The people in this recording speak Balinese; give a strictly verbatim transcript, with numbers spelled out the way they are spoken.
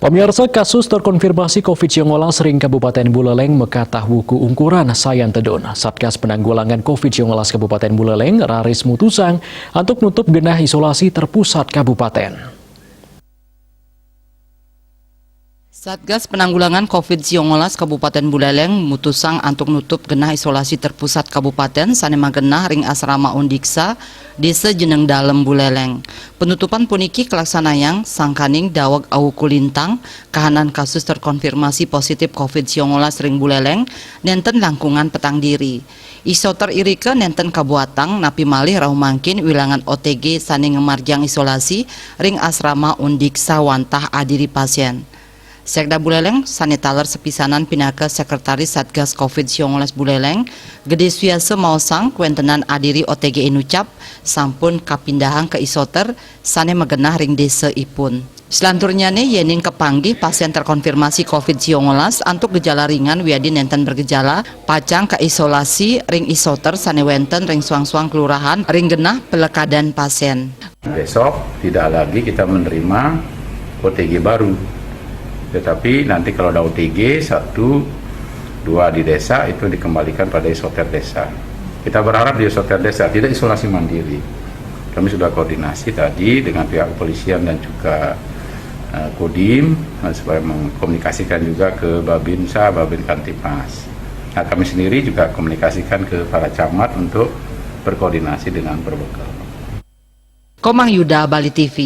Pamiarsa, kasus terkonfirmasi covid siangolas ring Kabupaten Buleleng makatah wuku ungkuran sayan tedun. Satgas Penanggulangan covid siangolas Kabupaten Buleleng raris mutusang antuk nutup genah isolasi terpusat kabupaten. Satgas Penanggulangan covid siangolas Kabupaten Buleleng mutusang antuk nutup genah isolasi terpusat kabupaten sane magenah ring Asrama Undiksa, Desa Jeneng Dalem, Buleleng. Penutupan puniki kalaksanayang sangkaning daweg awuku lintang kahanan kasus terkonfirmasi positif covid siangolas ring Buleleng nenten langkungan petang diri. Isoter irika nenten kabuatang napi malih rauh mangkin wilangan O T G sane ngamargiang isolasi ring Asrama Undiksa wantah adiri pasien. Sekda Buleleng sane taler sepisanan pinaka Sekretaris Satgas covid siangolas Buleleng, Gede Suyasa, maosang kawentenan adiri O T G inucap sampun kapindahang ka isoter sane magenah ring desa ipun. Selanturnyane, yening kapanggih pasien terkonfirmasi covid siangolas antuk gejala ringan wiadin nenten bergejala, pacang kaisolasi ring isoter sane wenten ring suang-suang kelurahan ring genah pelekadan pasien. Besok tidak lagi kita menerima O T G baru. Tetapi nanti kalau ada O T G satu, dua di desa, itu dikembalikan pada isoter desa. Kita berharap di isoter desa, tidak isolasi mandiri. Kami sudah koordinasi tadi dengan pihak kepolisian dan juga, eh, Kodim, eh, supaya mengkomunikasikan juga ke Babinsa, Babin Kamtibmas. Nah, kami sendiri juga komunikasikan ke para camat untuk berkoordinasi dengan Perbekel. Komang Yuda, Bali T V.